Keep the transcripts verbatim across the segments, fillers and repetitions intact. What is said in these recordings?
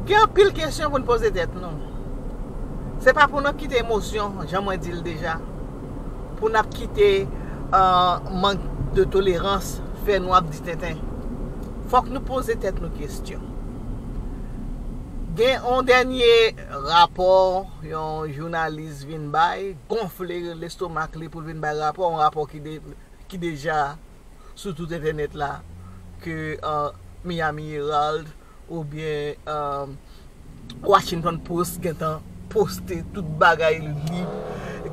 Gen anpil kesyon pou n poze tèt nou. Se pa pou n ap kite emosyon, jan mwen di l deja, pou n ap kite uh, mank de tolerans fè nou ap di tenten. Fòk nou poze tèt nou kesyon. Gen yon dènye rapò yon jounalis vin bay, gonfle lestomak li pou l vin bay rapò, yon rapò ki, de, ki deja sou tout entènèt la, ke uh, Miami Herald oubyen uh, Washington Post gentan poste tout bagay li.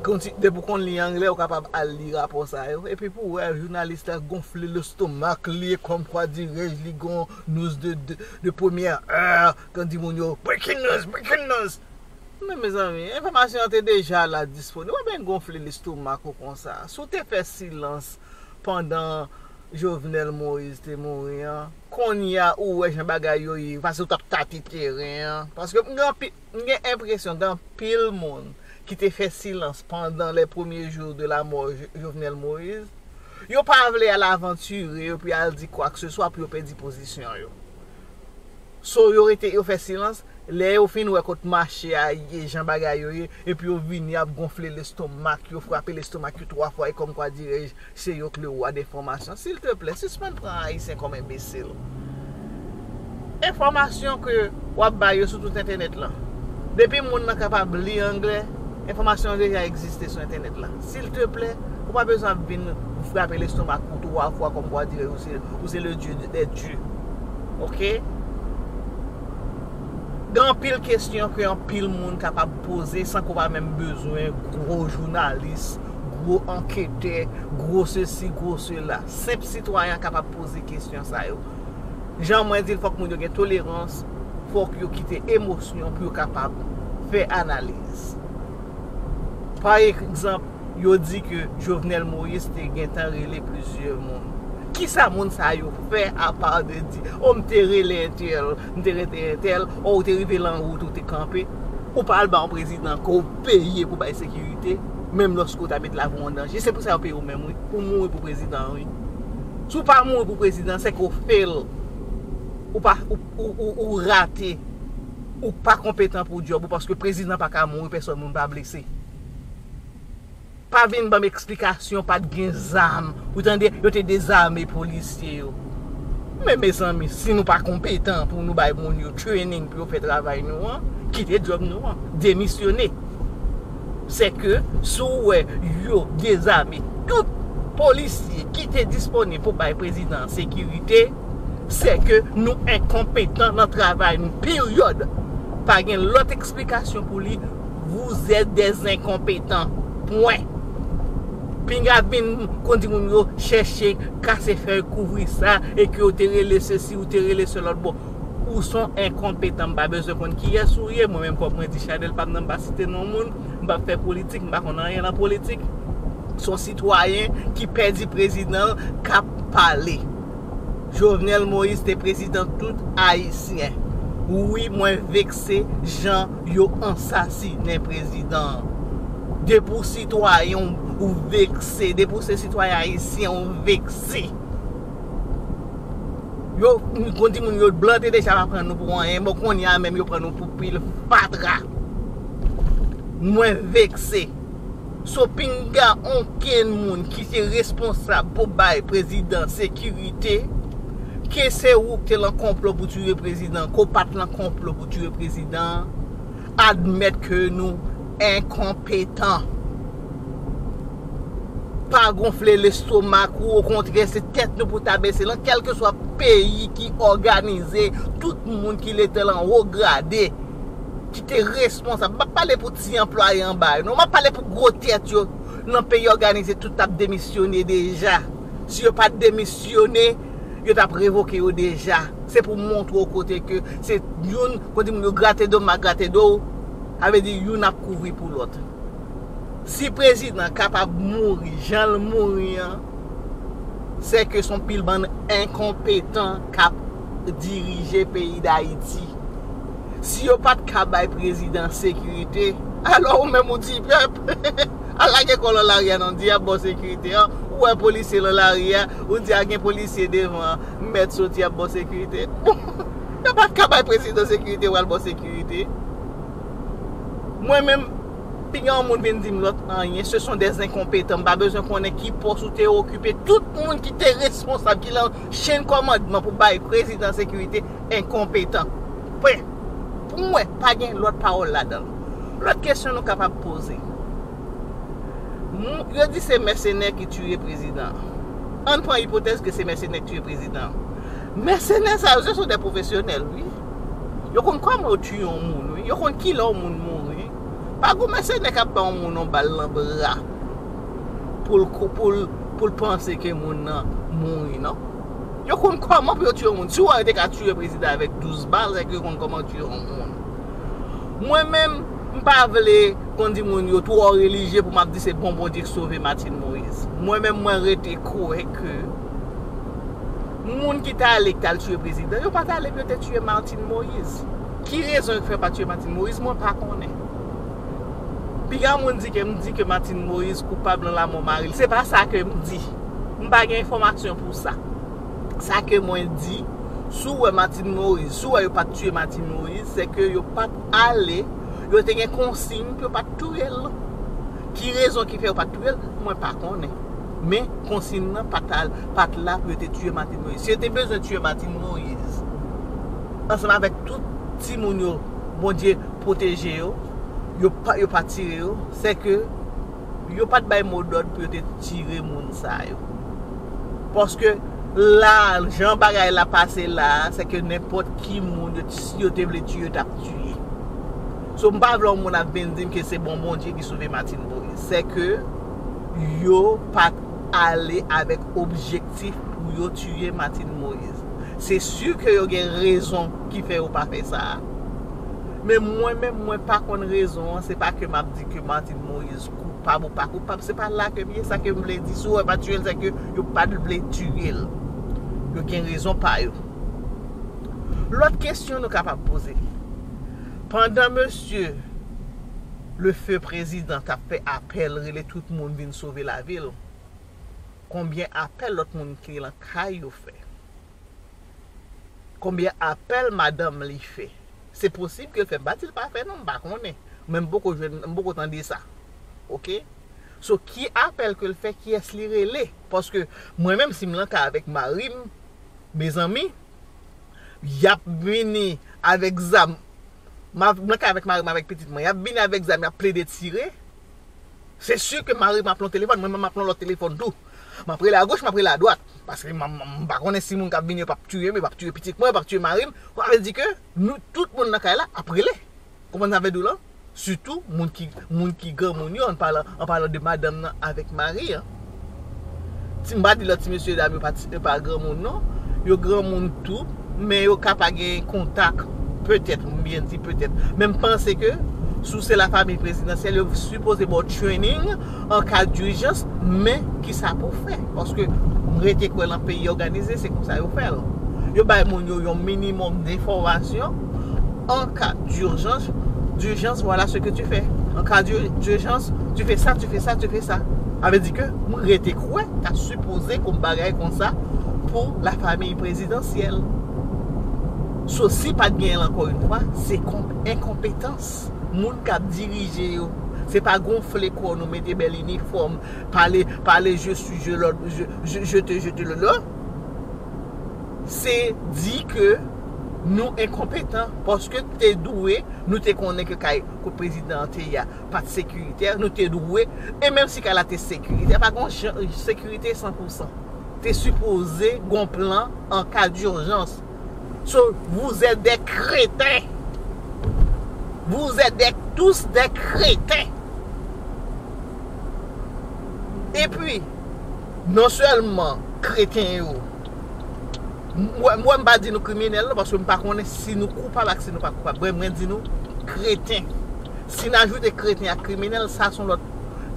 Depi w konn li anglè, ou kapab al li rapò sa yo. Epi pou wè jounalis la gonfle lestomak li, kòmkwa dirèj li gon news de, de, de premyè è, kan di moun yo, breaking news, breaking news. Men mezanmi, enfòmasyon an te deja la disponib. Ou pa byen gonfle lestomak ou konsa. Si w te fè silans pandan Jovenel Moïse te mouri an, kounye a ou wè jan bagay yo ye, paske ou t ap tate teren an. Paske m gen anpi- m gen enpresyon gen anpil moun ki te fè silans pandan les premiers jours de la mort Jovenel Moïse. Yo pa vle al avantire yo pou y al di kwakseswa pou yo pèdi pozisyon yo. So yo rete, yo fè silans. Lè yo fin wè kot mache a ye, jan bagay yo ye, epi yo vini ap gonfle lestomak yo, frape lestomak yo twa fwa, e kòmkwa dirèj se yo k le roi de enfòmasyon. Silteplè, sispann pran Ayisyen kòm enbesil. Enfòmasyon ke w ap bay yo sou tout entènèt lan. Depi moun nan kapab li anglè, enfòmasyon an deja egziste sou entènèt la. Silteplè, ou pa bezwen ap vin frape lestomak ou twa fwa kòmkwa dirèj ou se, ou se le Dieu des dieux. Oke? Gen anpil kesyon ke anpil moun kapab poze san ke w pa menm bezwen gwo jounalis, gwo anketè, gwo sesi, gwo sela. Senp sitwayen an kapab poze kesyon sa yo. Jan mwen di l, fòk moun yo gen tolerans, fòk yo kite emosyon pou yo kapab fè analiz. Pa egzanp, yo di ke Jovenel Moïse te gentan rele plizyè moun. Kisa moun sa yo fè apa de di, o, m te rele entèl, m te rele entèl, o, ou te rive lan wout, ou te kanpe? Ou pa al ba yon prezidan ke w peye pou bay sekirite, menm lòske w ta met lavi w an danje. Se pou sa yo peye w menm, wi. Ou mouri pou prezidan, wi. Si w pa mouri pou prezidan, se ke w fail. Ou pa, ou, ou, ou, ou rate. Ou pa konpetan pou djòb ou, paske prezidan pa ka mouri, pèsòn moun pa blese. Pa vin ban m eksplikasyon, pa t gen zam. Ou tande, yo te dezame polisye yo. Men mezanmi, si nou pa konpetan pou nou bay moun yo training pou yo fè travay nou an, kite djòb nou an, demisyone. Se ke si w wè yo dezame tout polisye ki te disponib pou bay prezidan sekirite, se ke nou enkonpetan nan travay nou, peryòd. Pa gen lòt eksplikasyon pou li, vous êtes des incompétents. Pwen. Pinga vin konn di moun yo chèche kase fèy kouvri sa e ke yo te rele sesi, ou te rele se lòt bò. Ou se yon enkonpetan, m pa bezwen konn kiyès ou ye. Mwen menm, kòm mwen di, Chanèl pa m nan, m pa site non moun, m pa fè politik, m pa konn anyen nan politik. Se yon sitwayen ki pèdi prezidan l k ap pale. Jovenel Moïse te prezidan tout Ayisyen. Wi, mwen vekse jan yo ansasinen prezidan an. Depi w sitwayen, ou vekse. Depi w se sitwayen ayisyen, ou vekse. Yo, konn di moun yo blan te deja pa pran nou pou anyen, bon, kounye a menm yo pran nou pou pil fatra. Mwen vekse. So pinga onkenn moun ki te responsab pou bay prezidan sekirite, ke se ou k te lan konplo pou tiye prezidan, ke w pa t lan konplo pou tiye prezidan, admèt ke nou enkonpetan. Pa gonfle lestomak ou, okontrè, se tèt nou pou ta bese. Lan kèlkeswa peyi ki òganize, tout moun ki rete lan wo grade, ki te responsab. M ap pale pou ti anplwaye anba yo, non. M ap pale pou gwo tèt yo. Nan peyi òganize, tout t ap demisyone deja. Si yo pa t demisyone, yo t ap revoke yo deja. Se pou montre w kote ke se youn, kote moun yo grate do m, m a grate do w. Sa vle di youn ap kouvri pou lòt. Si prezidan kapab mouri jan l mouri an, se ke se yon pil bann enkonpetan k ap dirije peyi Dayiti. Si yo pa t ka bay prezidan sekirite, alò ou menm ou ti pèp, al lage kò w lan lari a non, di y ap ba w sekirite an, ou wè polisye lan lari a, ou di a gen polisye devan an, mèt soti ap ba w sekirite. Bon, Yo pa t ka bay prezidan sekirite, pral ba w sekirite. Mwen menm, piga yon moun vin di m lòt anyen, ce sont des incompétents. M pa bezwen konnen ki pòs ou te okipe. Tout moun ki te responsab, ki lan chenn kòmandman pou bay prezidan sekirite, enkonpetan. Pwen. Pou mwen, pa gen lòt pawòl ladan l. Lòt kesyon nou kapab poze. Moun, yo di se mèsenè ki tiye prezidan an. Ann pran ipotèz ke se mèsenè ki tiye prezidan an. Mèsenè sa yo, se son de pwofesyonèl, wi. Yo konn kòman yo tiye yon moun, wi. Yo konn kilè yon moun mouri. Pa gon mèsenè k ap ba yon moun yon bal nan bra pou l, pou l, pou l panse ke moun nan mouri, non. Yo konn kòman pou yo tiye yon moun. Si w wè yo te ka tiye prezidan avèk douz bal, se ke yo konn kòman tiye yon moun. Mwen menm, m pa vle konn di moun yo twò relijye pou m ap di se bon Bondye ki sove Martine Moïse. Mwen menm, mwen rete kwè ke moun ki t ale, ki t al tiye prezidan, yo pa t ale pou yo te tiye Martine Moïse. Ki rezon yo fè yo pa tiye Martine Moïse, mwen pa konnen. Piga moun di ke m di ke Martine Moïse koupab nan lanmò mari l. Se pa sa ke m di. M pa gen enfòmasyon pou sa. Sa ke mwen di, si w wè Martine Moïse, si w wè yo pa t tiye Martine Moïse, se ke yo pa t ale, yo te gen konsiy pou yo pa t touye l. Ki rezon ki fè yo pa t touye l, mwen pa konnen. Men konsiy nan pa t al, pa t la pou yo te tiye Martine Moïse. Si yo te bezwen tiye Martine Moïse, ansanm avèk tout timoun yo, Bondye pwoteje yo, yo pa, yo pa tire yo, se ke yo pa t bay modòd pou yo te tire moun sa yo. Paske la, jan bagay la pase la, se ke nenpòt ki moun yo, si yo te vle tiye, yo t ap tiye. So, m pa vle yon moun ap vin di m ke se bon Bondye ki sove Martine Moïse. Se ke yo pa t ale avèk objektif pou yo tiye Martine Moïse. Se si ke yo gen rezon ki fè yo pa fè sa a. Men mwen menm, mwen pa konn rezon an, se pa ke m ap di ke Martine Moïse koupab ou pa koupab, se pa la ke m ye, sa ke m vle di, si w wè pa tiye l, se ke yo pa t vle tiye l. Yo gen rezon pa yo. Lòt kesyon nou kapab poze. Pandan mesye le feu prezidan t ap fè apèl, rele tout moun vin sove lavi l, konbyen apèl lòt moun ki lan kay yo fè? Konbyen apèl madanm li fè? Se posib ke l fè, m pa di l pa fè non, m pa konnen. Men m poko jwenn, m poko tande sa. Oke? So, ki apèl ke l fè, kiyès li rele? Paske mwen menm, si m lan kay avèk mari m, mezanmi, y ap vini avèk zam. M ap, m lan kay avèk mari m, avèk pitit mwen. Y ap vini avèk zam, y ap plede tire. Se si ke mari m ap lan telefòn, mwen menm m ap lan lòt telefòn tou. M ap rele agoch, m ap rele adwat. Paske m, m, m pa konnen si moun k ap vini yo p ap tiye m, yo p ap tiye pitit mwen, yo p ap tiye mari m. Sa vle di ke nou, tout moun nan kay la ap rele. Konprann sa m vle di w lan? Sitou moun ki, moun ki granmoun yo, an palan, an palan de madanm nan avèk mari an. Ti, m pa di lòt ti mesye dam yo pa ti, yo pa granmoun non. Yo granmoun tou, men yo ka pa gen kontak. Petèt, m byen di petèt. Men m panse ke si w se lafanmi prezidansyèl, yo sipoze ba w training an ka dijans, men kisa pou w fè. Paske m rete kwè lan peyi òganize, se konsa yo fè l. Yo bay moun yo yon minimòm denfòmasyon. En cas d'urgence, d'urgence, voilà ce que tu fais. En cas d'ur-, d'urgence, tu fais ça, tu fais ça, tu fais ça. Sa vle di ke m rete kwè ta sipoze konn bagay konsa pou lafanmi prezidansyèl. So, si pa t genyen l, ankò yon fwa, se kon-, enkonpetans moun k ap dirije yo. Se pa gonfle kò nou, mete bèl inifòm, pale, pale je suis, je, je, je, je te, je te, le, le. Se di ke nou enkonpetan, paske te dwe, nou te konnen ke kay kot prezidan an te ye a pa t sekiritè, nou te dwe, e menm si kay la te sekiritè, pa gon jan, sekirite san pou san. Te sipoze gon plan an ka dijans. So, vous êtes des crétins. Vous êtes des, tous des crétins. Epi, non sèlman kreten yo, m-, mwen, mwen m pa di nou kriminèl non, paske m pa konnen si nou koupab ak si nou pa koupab. Mwen, mwen di nou kreten. Si n ajoute kreten ak kriminèl, sa se yon lòt,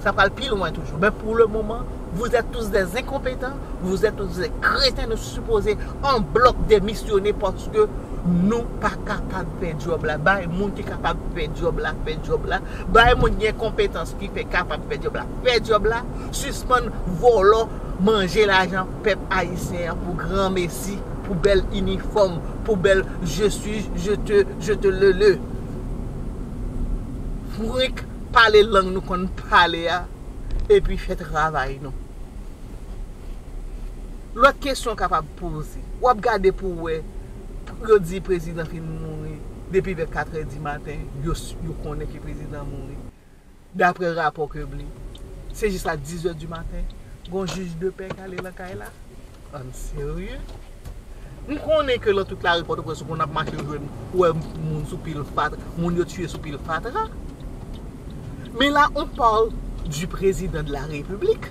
sa pral pi lwen toujou. Men pou le moman, vous êtes tous des incompétents, vous êtes tous des crétins, nou sipoze an blòk demisyone paske nou pa kapab fè djòb la. Bay moun ki kapab fè djòb la, fè djòb la. Bay moun ki gen konpetans ki fè, kapab fè djòb la, fè djòb la. Sispann vòlò, manje lajan pèp ayisyen an pou granmesi. pou bèl inifòm, pou bèl je suis, je te, je te le le. Frenk pale lang nou konn pale a, epi fè travay nou. Lòt kesyon kapab poze. W ap gade pou w wè, yo di prezidan fin mouri depi vè katrè di maten, yo, yo konnen ke prezidan mouri. Daprè rapò ke m li, se jis a dizè di maten, gon jij de pè k ale nan kay la. Ann serye. M konnen ke nan tout lari Pòtoprens ou konn ap mache jwenn, ou wè moun sou pil fatra, moun yo tiye sou pil fatra. Men la, on parle du président de la République.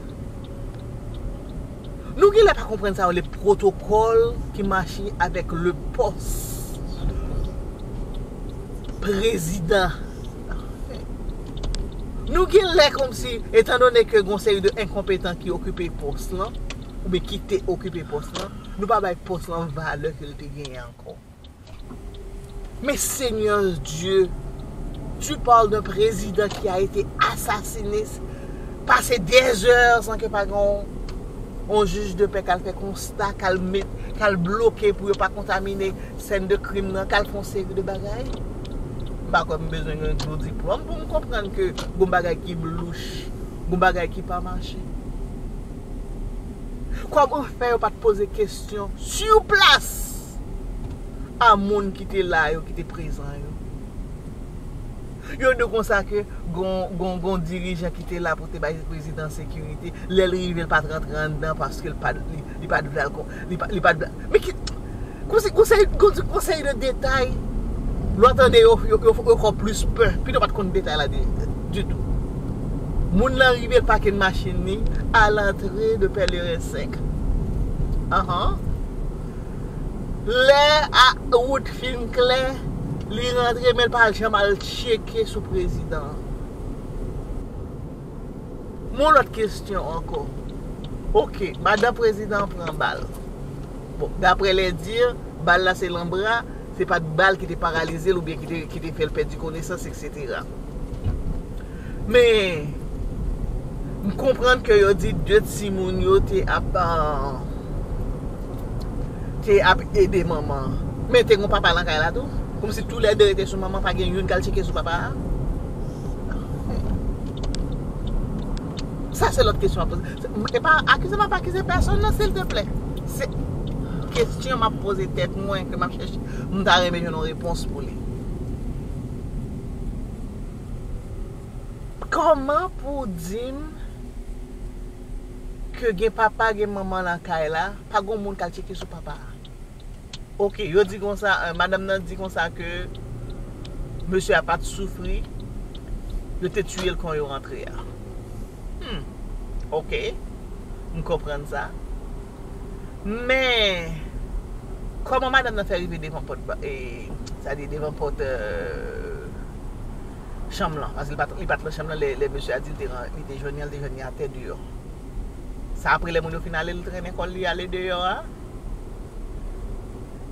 Nou genlè pa konprann sa yo, le protocole qui marche avec le poste président. Nou genlè kòmsi, etandone ke gon seri de enkonpetan ki okipe pòs lan, oubyen ki te okipe pòs lan, nou pa bay pòs lan valè ke l te genyen ankò. Men Seigneur Dieu, tu parles d'un président qui a été assassiné, pase dèzè san ke pa gen yon jij de pè k al fè konsta, k al met, k al bloke pou yo pa kontamine sèn de krim nan, k al fè yon seri de bagay. M pa kwè m bezwen gen gwo diplòm pou m konprann ke gon bagay ki louch, gon bagay ki pa mache. Kòman fè yo pa t poze kesyon sur place a moun ki te la yo, ki te prezan yo? Yo di konsa ke gon, gon, gon dirijan ki te la pou te bay prezidan sekirite, lè l rive, l pa t rantre anndan paske l pa t, li, li pa t vle al kon-, li pa, li pa t vle. Men ki, konsèy, konsèy, konsèy de detay, lè w tande yo, yo, yo, yo fè w plis pè. Pito pa t konn detay la di, ditou. Moun nan rive, l pake machin li a lantre de Pèleren senk. Anhan. Lè a wout fin klè, li rantre, men l pa janm al tcheke sou prezidan an. Mon lòt kesyon ankò. Oke, madanm prezidan an pran bal. Bon, daprè lè di, bal la se nan bra, se pa t bal ki te paralize l oubyen ki te, ki te fè l pèdi konesans, etsetera. Men, m konprann ke yo di de timoun yo te ap, ah, te ap ede manman an. Men te gon papa nan kay la tou. Kòmsi toulède rete sou manman, pa gen youn k al tcheke sou papa a. Sa se lòt kesyon a poze. E pa akize, m ap akize pèsonn nan, silteplè. Se kesyon m ap poze tèt mwen, ke m ap chèche, m ta renmen jwenn yon repons pou li. Kòman pou w di m ke gen papa, gen manman nan kay la, pa gen moun k al tcheke sou papa a? Oke, yo di konsa, eh, madanm nan di konsa ke mesye a pa t soufri, yo te tiye l kon yo rantre a. Hmm, oke, m konprann sa. Men, kòman madanm nan fè rive devan pòt ba-, e, sa di devan pòt, eh, chanm lan? Paske li pa t, li pa t nan chanm lan, lè, lè mesye a di l te ran-, li te jwenn li, li te jwenn li atè deyò. Sa apre lè moun yo fin ale, li trennen kò l, li ale deyò a.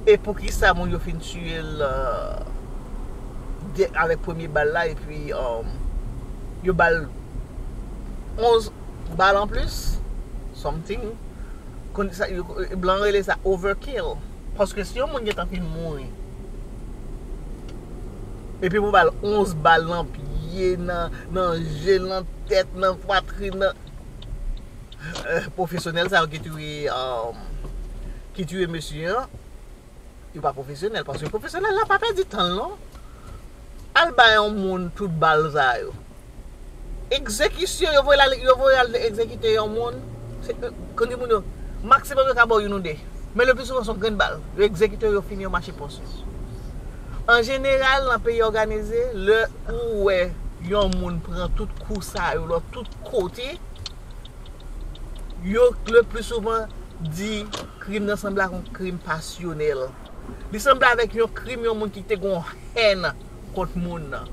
E poukisa moun yo fin tiye l, eh, de-, avèk premye bal la, epi, um, yo ba l onz bal anplis, something. Kon sa, yo, blan rele sa overkill. Paske si yon moun gentan fin mouri, epi pou ba l onz bal nan pye, nan, nan je, nan tèt, nan pwatrin, nan, eh, pwofesyonèl sa yo ki tiye, um, ki tiye mesye an, yo pa pwofesyonèl, paske pwofesyonèl la pa pèdi tan l non. Al bay yon moun tout bal sa yo. Egzekisyon, yo voye l al, yo voye al egzekite yon moun. Se, eh, kondi moun yo, maksimòm yo ka ba w youn ou de. Men le pli souvan se yon grenn bal. Yo egzekite yo, yo fini, yo mache pòs yo. An jeneral, nan peyi òganize, lè ou wè yon moun pran tout kou sa yo, lòt tout kote, yo le pli souvan di krim nan sanble ak yon krim pasyonèl. Li sanble avèk yon krim yon moun ki te gon hèn kont moun nan.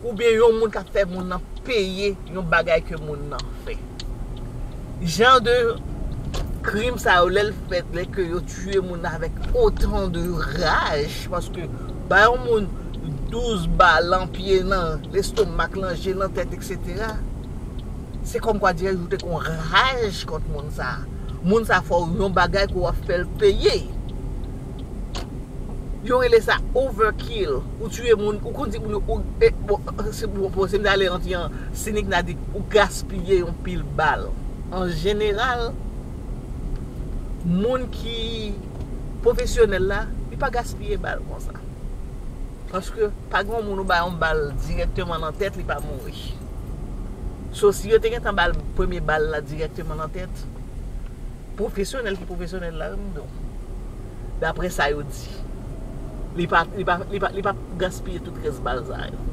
Oubyen yon moun k ap fè moun nan peye yon bagay ke moun nan fè. Jan de krim sa yo, lè l fèt, lè ke yo tiye moun nan avèk otan de raj, paske ba yon moun douz bal nan pye, nan lestomak, nan je, nan tèt, etsetera. Se kòmkwa dirèk ou te kon raj kont moun sa. Moun sa fè w yon bagay ke w ap fè l peye. Yo rele sa overkill. Ou tiye moun, ou konn di moun, ou, e, bon, se, bon, bon, se m ta ale an ti jan sinik, n a di ou gaspiye yon pil bal. An jeneral, moun ki pwofesyonèl la, li pa gaspiye bal konsa. Paske pa gen yon moun ou bay yon bal dirèkteman nan tèt, li pa mouri. So, si yo te gentan ba l premye bal la dirèkteman nan tèt, pwofesyonèl ki pwofesyonèl la, wi, m di w. Daprè sa yo di, li pa, li pa, li pa, li pa gaspiye tout rès bal sa yo.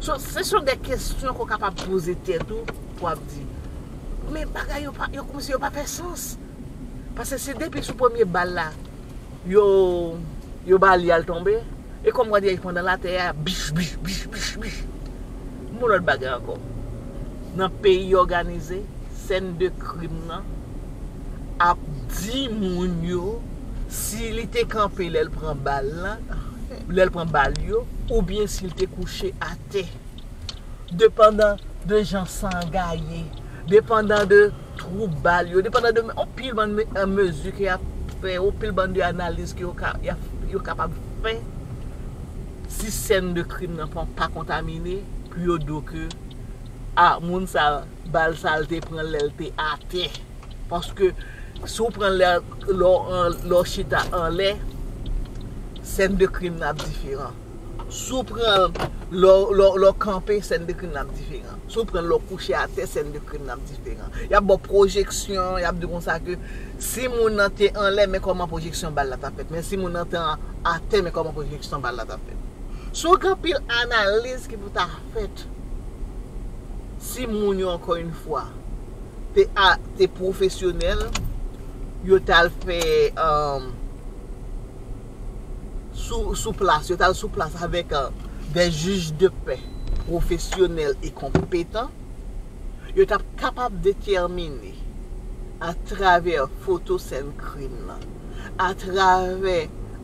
So, se son de kesyon ke w kapab poze tèt ou, pou w ap di, men bagay yo pa, yo kòmsi yo pa fè sans. Paske se depi sou premye bal la, yo, yo ba li al tonbe. E kòm w ap di, pandan l atè a, bich, bich, bich, bich, bich. M yon lòt bagay ankò. Nan peyi òganize, sèn de krim nan ap di moun yo si li te kanpe lè l pran bal lan, lè l pran bal yo, oubyen si l te kouche atè. Depandan de jan san gaye, depandan de twou bal yo, depandan de anpil bann me-, an mezi ke y ap fè, anpil bann de analiz ke yo ka, y ap, yo kapab fè si sèn de krim nan pa, pa kontamine, pou yo di w ke, a, moun sa, bal sa, l te pran lè l te atè. Paske si w pran lè, lè w an, lè w chita anlè, sèn de krim nan ap diferan. Si w pran lè w, lè w, lè w kanpe, sèn de krim nan ap diferan. Si w pran lè w kouche atè, sèn de krim nan ap diferan. Y ap ba w pwojeksyon, y ap di w konsa ke si moun nan te anlè, men kòman pwojeksyon bal la t ap fèt. Men si moun nan te an, atè, men kòman pwojeksyon bal la t ap fèt. So, gen anpil analiz ki pou ta fèt si moun yo, ankò yon fwa, te a, te pwofesyonèl, yo t al fè, um, sou, sou plas, yo t al sou plas avèk, uh, de jij de pè pwofesyonèl e konpetan, yo t ap kapab detèmine atravè foto sèn krim nan, atravè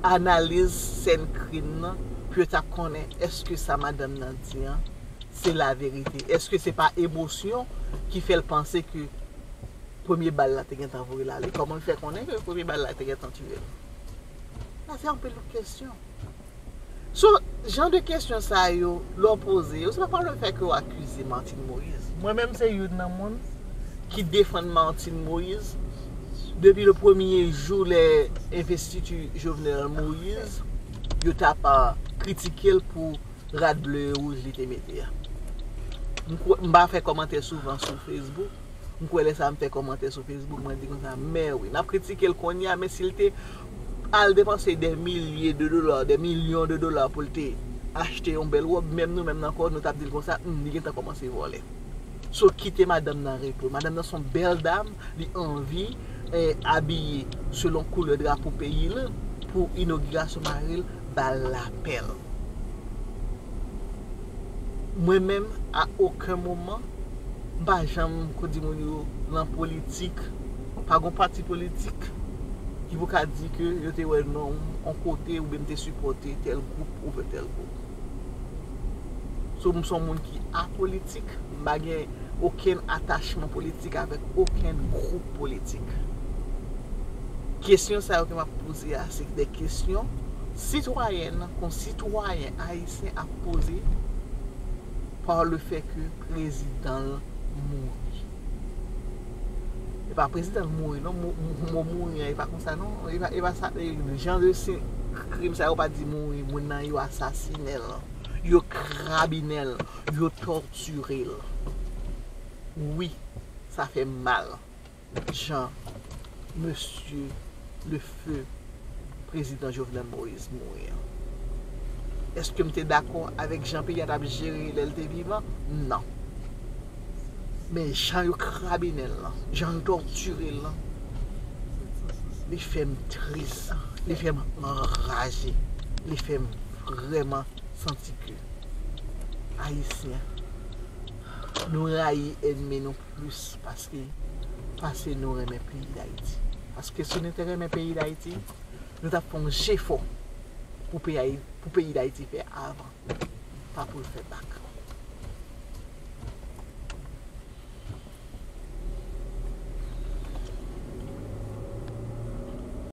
analiz sèn krim nan, pou yo t ap konnen èske sa madanm nan di an se laverite. Èske se pa emosyon ki fè l panse ke premye bal la te gentan voye l ale? Kòman l fè konnen ke premye bal la te gentan tiye l? Sa se anpil lòt kesyon. So, jan de kesyon sa yo, lè w poze yo, se pa pou le fè ke w akize Martine Moïse. Mwen menm, se youn nan moun ki defann Martine Moïse depi le premye jou lè envestiti Jovenel Moïse, yo t ap, ah, kritike l pou rad ble e wouj li te mete a. M kwè, m pa fè kòmantè souvan sou Facebook. M kwè lè sa m fè kòmantè sou Facebook, mwen di konsa, men wi, n ap kritike l kounye a, men si l te al depanse dè milye de dola, dè milyon de dola pou l te achte yon bèl wòb, menm nou menm nan kò nou, nou t ap di l konsa, hmm, li gentan kòmanse vòlè. So, kite madanm nan repo. Madanm nan se yon bèl dam, li anvi, eh, abiye selon koulè drapo peyi l pou inogirasyon mari l, ba l lapèl. Mwen menm, a okenn moman, m pa janm, kou di moun yo, nan politik, pa gon pati politik ki pou ka di ke yo te wè non m yon kote oubyen m te sipòte tèl gwoup oubyen tèl gwoup. So, m se yon moun ki apolitik, m pa gen okenn atachman politik avèk okenn gwoup politik. Kesyon sa yo ke m ap poze a, se de kesyon sitwayèn, kon sitwayen ayisyen ap poze par le fait que prezidan l mouri. E pa prezidan l mouri, non, mo, mo, mo mouri an, e pa konsa, non, e pa, e pa sa, e jan de si, krim sa yo pa di mouri, moun nan yo asasinen l, yo krabinen l, yo tòtire l. Wi, sa fè m mal. Jan mesye le feu prezidan Jovenel Moïse mouri an. Èske m te dakò avèk jan peyi a t ap jere lè l te vivan? Non. Men jan yo krabinen l lan, jan yo tòtire l lan, li fè m tris, li fè m anraje, li fè m vrèman santi ke Ayisyen, nou rayi ènmi nou plis paske, pase nou renmen peyi Dayiti. Paske si nou te renmen peyi Dayiti, nou t ap fè yon jefò pou peyi, pou peyi Dayiti fè avan, pa pou l fè bak.